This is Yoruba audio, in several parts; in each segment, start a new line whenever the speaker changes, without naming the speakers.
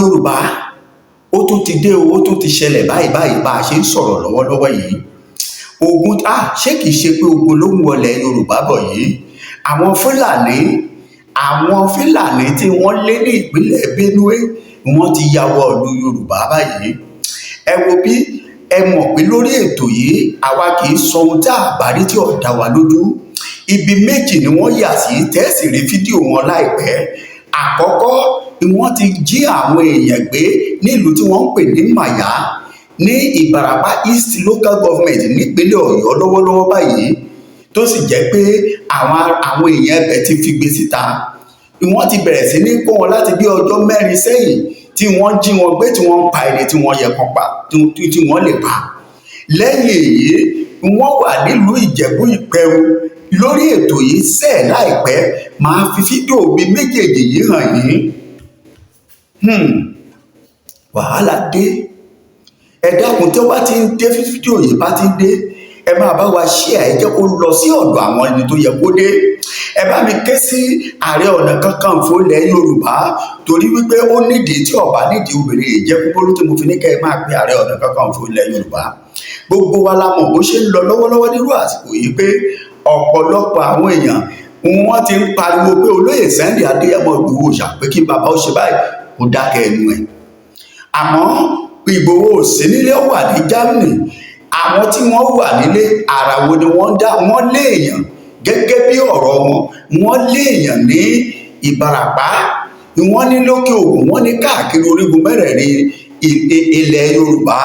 Yorùbá, ó tún ti dé o, ó tún ti ṣẹlẹ̀ báyìí báyìí bá a ṣe ń sọ̀rọ̀ lọ́wọ́lọ́wọ́ yìí. Ogun, ah, ṣé kìí ṣe pé ogun ló ń wọlé Yorùbá bọ̀ yìí? Àwọn Fúlàní tí wọ́n lé ní ìpínlẹ̀ Benue, wọ́n ti ya wọ ìlú Yorùbá báyìí. Ẹ wo bí ẹ mọ̀ pé lórí ètò yìí, àwa kì í sọ ohun tí a bá rí tí ò dá wa lójú. Ibi méjì ni wọ́n yà sí, tẹ́sì rí fídíò wọn láìpẹ́. Àkọ́kọ́ ni wọ́n ti jí àwọn èèyàn gbé nílùú tí wọ́n ń pè ní Màyá ní Ìbàràpá East Local Government nípínlẹ̀ Ọ̀yọ́ lọ́wọ́lọ́wọ́ báyìí, tó sì jẹ́ pé àwọn èèyàn ẹbẹ̀ ti fi gbé síta. Wọ́n ti bẹ̀rẹ̀ sí ní kó wọn láti bí ọjọ́ 4 sẹ́yìn tí wọ́n jí wọn gbé, tí wọ́n ń pa ẹni tí wọ́n yẹ kán pa, tí wọ́n lè pa. Lẹ́yìn èyí, wọ́n wà nílùú Ìjẹ̀bú Ìpẹ̀rù. Lórí ètò yìí sẹ́ẹ̀ láìpẹ́, máa fi fídíò bíi méjèèjì yìí hàn yín. Wàhálà dé. Ẹ dákun, tí ó bá ti ń dé, fídíò yìí bá ti ń dé, ẹ máa bá wa share, ẹ jẹ́ kó lọ sí ọ̀dọ̀ àwọn ẹni tó yẹ kó dé. Ẹ bá mi ké sí Ààrẹ Ọ̀nà Kakanfò ilẹ̀ Yorùbá, torí wípé ó nídìí tí ọba nídìí obìnrin yìí jẹ́ kúkúrú tí mo fi ní kẹ́ ẹ máa pe Ààrẹ Ọ̀nà Kakanfò ilẹ̀ Yorùbá. Gbogbo wa la mọ̀ bó ṣe ń lọ lọ́wọ́lọ́wọ́ nírú àsìkò yìí, pé ọ̀pọ̀lọpọ̀ àwọn èèyàn, wọ́n ti ń pariwo pé Olóyè Sunday Adéyẹmọ Ìgbòho ṣà pé kí bàbá ó ṣe báyìí, kó dákẹ́ ẹnu ẹ̀. Àmọ́ Ìgbòho ò sí nílé, ó wà ní Germany. Àwọn tí wọ́n wà nílé, àrà wo ni wọ́n dá? Wọ́n lé èèyàn, gẹ́gẹ́ bí ọ̀rọ̀ wọn, wọ́n lé èèyàn ní Ìbàràpá, wọ́n ní lókè Ògùn, wọ́n ní káàkiri orígun mẹ́rẹ̀ẹ̀rin ilẹ̀ Yorùbá.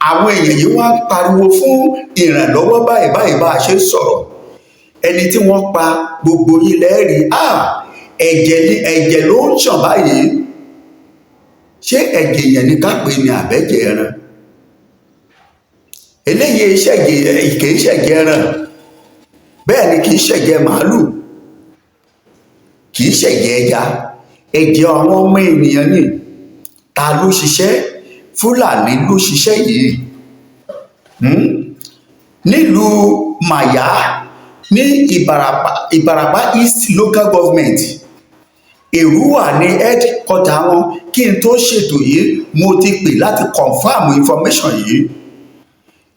Àwọn èèyàn yìí wá ń pariwo fún ìrànlọ́wọ́ báyìí báyìí bá a ṣe ń sọ̀rọ̀. Ẹni tí wọ́n pa, gbogbo ilẹ̀ rí, ẹ̀jẹ̀ ní, ẹ̀jẹ̀ ló ń ṣàn báyìí. Ṣé ẹ̀jẹ̀ èèyàn ní ká pè ní àbẹ́jẹ̀ ẹran? Eléyìí ṣẹ̀jẹ̀, kì í ṣẹ̀jẹ̀ ẹran, bẹ́ẹ̀ ni kì í ṣẹ̀jẹ̀ màálù, kì í ṣẹ̀jẹ̀ ẹja. Ẹ̀jẹ̀ àwọn ọmọ ènìyàn ni. Ta ló ṣiṣẹ́? Fúlàní ló ṣiṣẹ́ yìí nílùú Màyá ní Ìbàràpá, Ìbàràpá East Local Government, Èrúwà ní headquarter wọn. Kí n tó ṣètò yìí, mo ti pè láti confirm information yìí,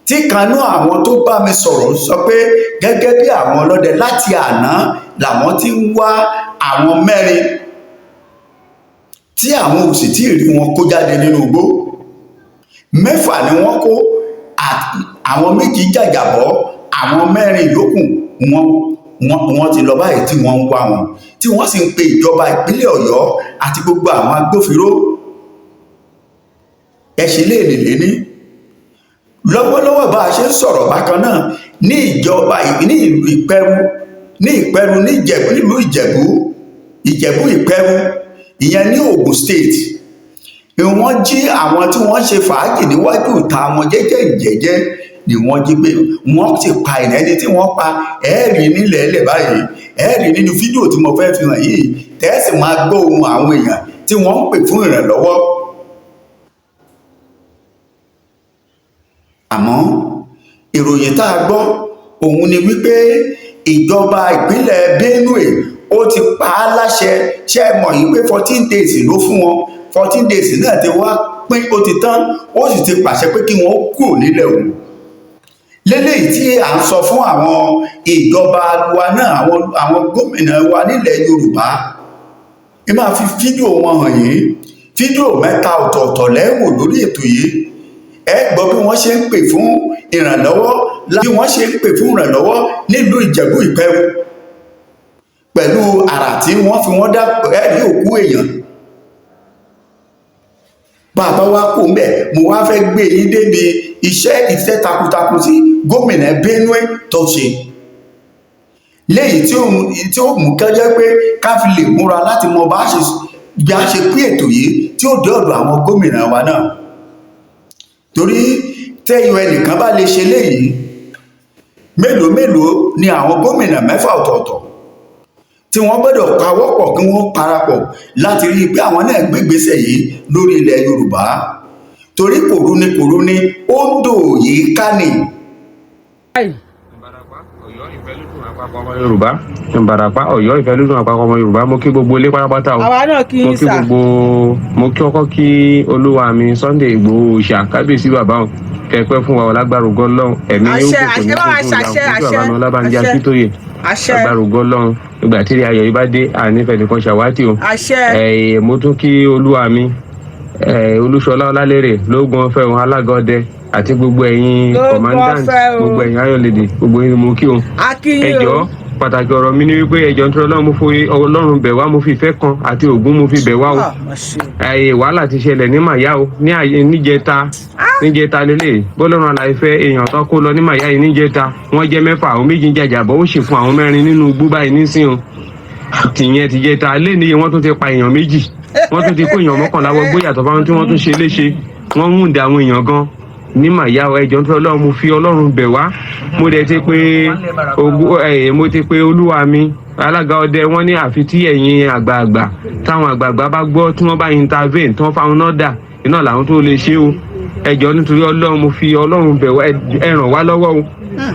tí kanú àwọn tó bá mi sọ̀rọ̀ sọ pé gẹ́gẹ́ bí àwọn ọlọ́dẹ, láti àná làwọn ti ń wá àwọn mẹ́rin tí àwọn ò sì tí ì rí wọn kó jáde nínú igbó. Mẹ́fà ni wọ́n kó, àwọn méjì jàjàbọ́, àwọn mẹ́rin yòókù wọ́n ti lọ báyìí tí wọ́n ń wá wọn, tí wọ́n sì ń pe ìjọba ìpínlẹ̀ Ọ̀yọ́ àti gbogbo àwọn agbófinró. Ẹ ṣe léèlè léní lọ́wọ́lọ́wọ́ bá a ṣe ń sọ̀rọ̀. Bákan náà, ní ìjọba ní ìlú Ìpẹ́rù, ní Ìpẹ́rù, ní Ìjẹ̀bú, nílùú Ìjẹ̀bú, Ìjẹ̀bú Ìpẹ́rù, ìyẹn ní Ògùn State, wọ́n jí àwọn tí wọ́n ṣe fàájì níwájú ìta wọn jẹ́jẹ́ ìjẹ́jẹ́ ni wọ́n jí gbé, wọ́n sì pa ẹni tí wọ́n pa. Ẹ̀ẹ́rì nílẹ̀ ẹlẹ̀ báyìí, ẹ̀ẹ́rì nínú fídíò tí mo fẹ́ fi hàn yìí, tẹ́ẹ̀sì máa gbọ́ ohùn àwọn èèyàn tí wọ́n ń pè fún ìrànlọ́wọ́. Àmọ́ ìròyìn tá a gbọ́ òun ni wípé ìjọba ìpínlẹ̀ Benue ó ti pa á láṣẹ. Ṣe é mọ̀ yìí pé 14 days ló fún wọn? 14 days náà ti wá pín, ó ti tán, ó sì ti pàṣẹ pé kí wọ́n kúrò nílẹ̀ òun. Léléyìí tí à ń sọ fún àwọn ìjọba wa náà, àwọn gómìnà wa nílẹ̀ Yorùbá, ẹ máa fi fídíò wọn hàn yín. Fídíò mẹ́ta ọ̀tọ̀ọ̀tọ̀ lẹ́wò lórí ètò yìí. Ẹ gbọ́ bí wọ́n ṣe ń pè fún ìrànlọ́wọ́, bí wọ́n ṣe ń pè fún ìrànlọ́wọ́ nílùú Ìjẹ̀bú Ìpẹ́rù pẹ̀lú àrà tí wọ́n fi wọ́n dá. Ẹ̀rí òkú èèyàn. Bàbá wa kò ń bẹ̀, mo wá fẹ́ gbé yín débi iṣẹ́ takuntakun tí gómìnà Benue tó ṣe léyìí tí ó mú kẹjẹ pé ká fi lè múra láti mọ bá ṣe bí a ṣe pín ètò yìí tí ó dé ọ̀dọ̀ àwọn gómìnà wa náà, torí tẹ́yọ ẹnìkan bá lè ṣe léyìí, mélòó mélòó ni àwọn gómìnà mẹ́fà ọ̀tọ̀ọ̀tọ̀ tí wọ́n gbọ́dọ̀ pawọ́pọ̀, kí wọ́n parapọ̀ láti rí i pé àwọn náà gbégbèsè yìí lórí ilẹ̀ Yorùbá, torí kòrú ni, kòrú ni ó ń dò yìí ká ni.
Ìbàràpá, Ọ̀yọ́, Ìfẹ́lódùn. Àpapọ̀ ọmọ Yorùbá, Ìbàràpá, Ọ̀yọ́, Ìfẹ́lódùn, àpapọ̀ ọmọ Yorùbá, mo kí gbogbo ilé pátápátá o.
Àwa náà kí
Mo
yín
kí
sà.
gbogbo, mo kí ọkọ, kí olúwa mi Sunday Ìgbòho ṣà, kábíyèsí bàbá o, kẹpẹ fún wa, ọlágbára ògo Ọlọ́run, ẹ̀mí yóò
Àṣẹ,
kò kò ní
àṣẹ, bá wa
kó fún ìyá
ṣàṣẹ,
òkú
àṣẹ,
bàbá mi Ọlábànjí
àṣẹ.
Akíntóyè.
Àṣẹ.
Agbára ògo Ọlọ́run, ìgbà tí ayọ̀ yìí bá dé, ànífẹ́ nìkan ṣàwátì o.
Àṣẹ.
Mo tún kí olúwa mi Olúṣọlá Ọlálérè lóògùn ọ̀fẹ́ òun, alága ọdẹ, àti gbogbo ẹ̀yin
Lóògùn
commandant,
ọ̀fẹ́ o.
gbogbo ẹ̀yin ayọ̀lẹ̀dẹ̀, gbogbo yín ni mo kí o.
A kí yín
Ẹ
o.
jọ̀ọ́, pàtàkì ọ̀rọ̀ mi ni wípé, ẹ jọ̀ọ́, nítorí Ọlọ́run, mo fi Ọlọ́run bẹ̀ wá, mo fi ìfẹ́ kan àti Ògún mo fi bẹ̀ wá o.
Ah, mà ṣe o.
Ẹ̀ẹ́, wàhálà ti ṣẹlẹ̀ ní Màyá o, ní àyè níjẹta, níjẹta lélẹ̀ bọ́lọ́run àlàyé fẹ́ èèyàn tó kó lọ ní Màyá yìí níjẹta. Wọ́n jẹ́ mẹ́fà, àwọn méjì ń jàjàbọ́, ó sì fún àwọn mẹ́rin nínú igbó báyìí nísìn o. Tìyẹn tìjẹta lẹ́ni, wọ́n tún ti pa èèyàn méjì, wọ́n tún ti kó èèyàn 11 wọ gbóyàtọ̀ fáwọn tí wọ́n tún ṣe léṣe. Wọ́n ń da àwọn èèyàn gan ní Màyá o. Ẹ jọ̀ọ́, nítorí Ọlọ́run, mo fi Ọlọ́run bẹ̀ wá. Mo dẹ̀ ti pé ẹ̀, mo ti pé olúwa mi alága ọdẹ, wọ́n ní àfi tí ẹ̀yin àgbààgbà, táwọn àgbààgbà bá gbọ́, tí wọ́n bá intervene, tí wọ́n fáwọn náà dà iná làwọn tó lè ṣe o. Ẹ jọ̀ọ́, nítorí Ọlọ́run, mo fi Ọlọ́run bẹ̀ wá, ẹ ràn wá lọ́wọ́ o,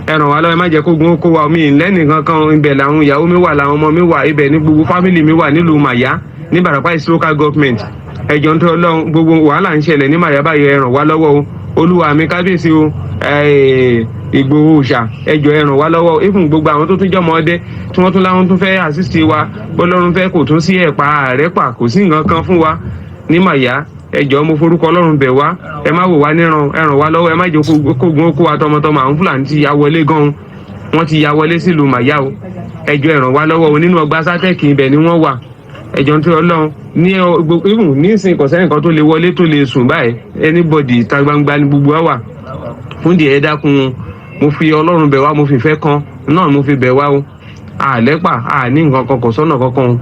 ẹ ràn wá lọ́wọ́, ẹ má jẹ́ kógun ó kó wa. Mi lẹ́nìkan kan, ibẹ̀ làwọn ìyàwó mi wà, làwọn ọmọ mi wà, ibẹ̀ ní gbogbo family mi wà nílùú Màyá ní Ìbàràpá East Local Government. Ẹ jọ̀ọ́, nítorí Ọlọ́run, gbogbo wàhálà ń ṣẹlẹ̀ ní Màyá báyìí, ẹ ràn wá lọ́wọ́ o. Olúwa mi kábíyèsí o, Ìgbòho ṣà, ẹ jọ̀ọ́, ẹ ràn wá lọ́wọ́. Even gbogbo àwọn tó tún jọmọ ọdẹ tí wọ́n tún láwọn tún fẹ́ assist wa, bọ́lọ́run fẹ́, kò tún sí ẹ̀pà àrẹ́pà, kò sí nǹkan kan fún wa ní Màyá. Ẹ jọ̀ọ́, mo forúkọ Ọlọ́run bẹ̀ wá, ẹ má wò wá níran, ẹ ràn wá lọ́wọ́, ẹ má jẹ́ kógun ó kó wa tọmọtọmọ. Àwọn Fúlàní ti ya wọlé gan, wọ́n ti ya wọlé sílùú Màyá o. Ẹ jọ̀ọ́, ẹ ràn wá lọ́wọ́ o. Nínú ọgbà sátẹ́ẹ̀kì, ibẹ̀ ni wọ́n wà. Ẹ jọ̀ọ́, nítorí Ọlọ́run, ní even nísìnyí, kò sẹ́nìkan tó lè wọlé, tó lè sùn báyìí, anybody. Ìta gbangba ni gbogbo wa wà fún díẹ̀. Ẹ dákun, mo fi Ọlọ́run bẹ̀ wá, mo fi ìfẹ́ kan náà mo fi bẹ̀ wá o. Àlẹ́pà àní nǹkan kan, kò sọ́nà kankan o.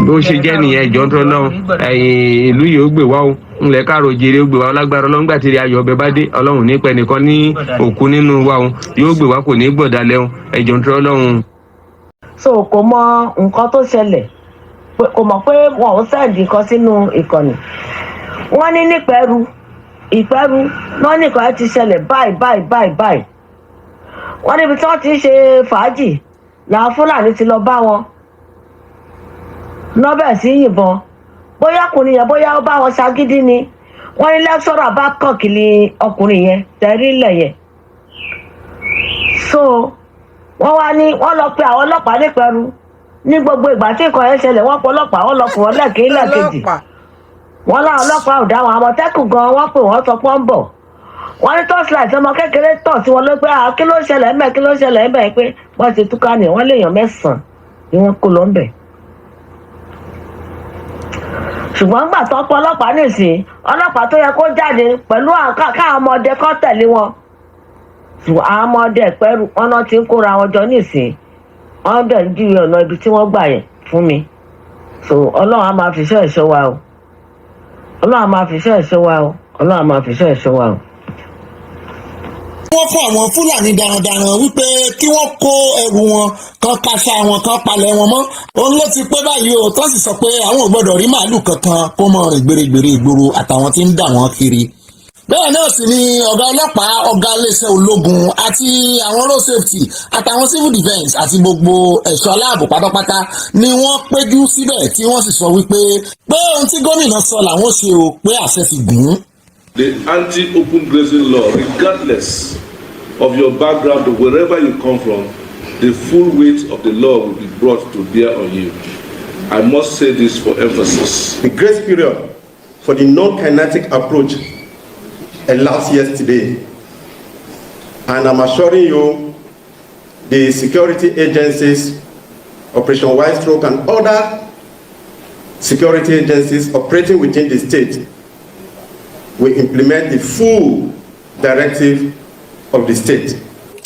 Bó ṣe jẹ́ nìyẹn. Ẹ jọ̀ọ́, nítorí Ọlọ́run, ẹ̀yìn ìlú yìí ó gbè wá o, ńlẹ̀ káàró jèrè ó gbè wá. Lágbára Ọlọ́run, gbà tí ayọ̀ ọbẹ̀ bá dé, Ọlọ́run ní pẹ́ nìkan ní òkú nínú wa o, yóò gbè wá, kò ní gbọ̀dálẹ̀ o. Ẹ jọ̀ọ́, nítorí Ọlọ́run.
So kò mọ nǹkan tó ṣẹlẹ̀, kò mọ̀ pé wọn ò send nǹkan sínú ìkànnì. Wọ́n ní nípẹ̀rù, Ìpẹ́rù náà nìkan ti ṣẹlẹ̀ báyìí báyìí báyìí báyìí. Wọ́n níbi tí wọ́n ti ń ṣe fàájì làwọn Fúlàní ti lọ bá wọn nọ́bẹ̀ sí yìnbọn. Bóyá ọkùnrin yẹn, bóyá ó bá wọn ṣagídí ni. Wọ́n ní lecturer bá kàn kìlì ọkùnrin yẹn tẹ̀rí ńlẹ̀ yẹn. So wọ́n wá ní wọ́n lọ pe àwọn ọlọ́pàá nípẹ̀rù. Ní gbogbo ìgbà tí nǹkan yẹn ṣẹlẹ̀, wọ́n pe ọlọ́pàá, wọ́n lọ fún wọn lẹ́ẹ̀kínní, lẹ́ẹ̀kejì.
Ọlọ́pàá.
Wọ́n láwọn ọlọ́pàá ò dá wọn. Àmọ̀tẹ́kùn gan, wọ́n pè wọ́n, sọ pé wọ́n ń bọ̀. Wọ́n ní torchlight ọmọ kékeré tọ̀ sí wọn ló pé, "Ah, kí ló ń ṣẹlẹ̀ ńbẹ̀? Kí ló ń ṣẹlẹ̀ ńbẹ̀?" Pé wọ́n ti túká ní wọ́n léèyàn mẹ́sàn-án ni wọ́n kó lọ ńbẹ̀. Ṣùgbọ́n gbà tó pọ̀ ọlọ́pàá nìsín, ọlọ́pàá tó yẹ kó jáde pẹ̀lú káwọn ọmọdé kọ́ tẹ̀lé wọn, ṣùgbọ́n àwọn ọmọdé pẹ̀lú wọn náà ti ń kóra wọn jọ nísìn, wọ́n dẹ̀ ń júwe ọ̀nà ibi tí wọ́n gbà yẹn fún mi. So Ọlọ́run á máa fi iṣẹ́ ẹ̀ṣọ́ wa o, Ọlọ́run á máa fi iṣẹ́ ẹ̀ṣọ́ wa o, Ọlọ́run á máa fi iṣẹ́ ẹ̀ṣọ́ wa o.
Wọ́n fún àwọn Fúlàní darandaran wípé kí wọ́n kó ẹrù wọn kan, kàṣà wọn kan, palẹ̀ wọn mọ́. Òun ló ti pé báyìí o, tó sì sọ pé àwọn ò gbọ́dọ̀ rí màálù kankan kó mọ rìn gbèrègbèrè ìgboro àtàwọn tí ń dà wọ́n kiri. Bẹ́ẹ̀ náà sì ni ọ̀gá ọlọ́pàá, ọ̀gá iléeṣẹ́ ológun àti àwọn road safety àtàwọn civil defence àti gbogbo ẹ̀ṣọ́ aláàbò pátápátá ni wọ́n péjú síbẹ̀, tí wọ́n sì sọ wípé pé ohun tí gómìnà sọ làwọn ṣe o, pé àṣẹ ti gùn ún.
The anti-open grazing law, regardless of your background or wherever you come from, the full weight of the law will be brought to bear on you. I must say this for emphasis.
The grace period for the non-kinetic approach elapsed yesterday, and I'm assuring you the security agencies, Operation White Stroke and other security agencies operating within the state will implement the full directive of the state.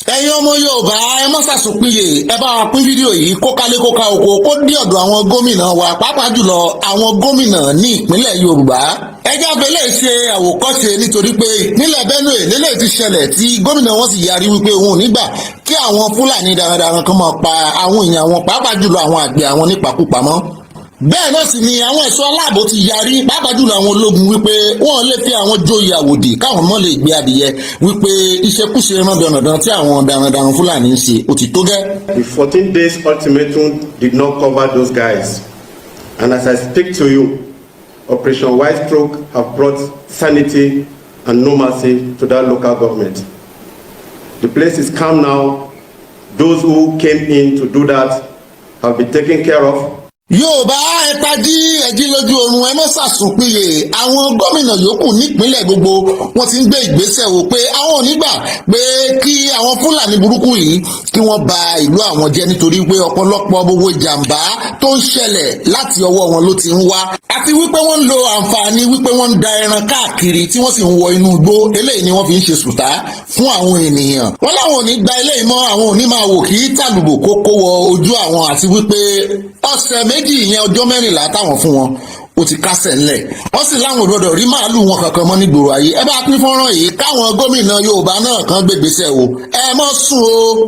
Ẹ̀yin ọmọ Yorùbá, ẹ má ṣàṣùpìyè, ẹ bá wa pín fídíò yìí kó kálé, kó ká oko, kó dé ọ̀dọ̀ àwọn gómìnà wa, pàápàá jùlọ àwọn gómìnà ní ìpínlẹ̀ Yorùbá. Ẹ jáfe lè ṣe àwòkọ́ṣe, nítorí pé ìpínlẹ̀ Benue lélẹ̀ ti ṣẹlẹ̀ tí gómìnà wọn sì yarí wípé òun ò ní gbà kí àwọn Fúlàní darandaran kan máa pa àwọn èèyàn wọn, pàápàá jùlọ àwọn àgbẹ̀ àwọn nípakúpa mọ́. Bẹ́ẹ̀ náà sì ni àwọn ẹ̀ṣọ́ aláàbò ti yarí, pàápàá jùlọ àwọn ológun, wípé wọ́n lè fi àwọn joyè àwòdì káwọn mọ́ lè gbé adìyẹ, wípé ìṣekúṣe rándanrandan tí àwọn darandaran Fúlàní ń ṣe ó ti tó gẹ́.
The 14 days ultimatum did not cover those guys. And as I speak to you, Operation White Stroke have brought sanity and normalcy to that local government. The place is calm now. Those who came in to do that have been taken care of.
Yorùbá, ẹ tají, ẹ jí lójú oorun, ẹ mọ́ sàsùnpìyè. Àwọn gómìnà yòókù nípínlẹ̀ gbogbo, wọ́n ti ń gbé ìgbésẹ̀ wò pé àwọn ò ní gbà pé kí àwọn Fúlàní burúkú yìí kí wọ́n ba ìlú àwọn jẹ́, nítorí pé ọ̀pọ̀lọpọ̀ gbogbo ìjàmbá tó ń ṣẹlẹ̀, láti ọwọ́ wọn ló ti ń wá, àti wípé wọ́n ń lo àǹfààní wípé wọ́n ń da ẹran káàkiri tí wọ́n sì ń wọ inú igbó. Eléyìí ni wọ́n fi ń ṣe sùtá fún àwọn ènìyàn. Wọ́n láwọn ò ní gba eléyìí mọ́, àwọn ò ní máa wò kí tàlùbò kó kó wọ ojú àwọn, àti wípé ọ̀sẹ̀ 2, ìyẹn ọjọ́ 14 táwọn fún wọn, ó ti kásẹ̀ ńlẹ̀. Wọ́n sì láwọn ò gbọ́dọ̀ rí màálù wọn kankan mọ́ nígboro ayé. Ẹ bá pín fọ́nrán yìí káwọn gómìnà Yorùbá náà kan gbégbèsè wò. Ẹ mọ́ sùn o.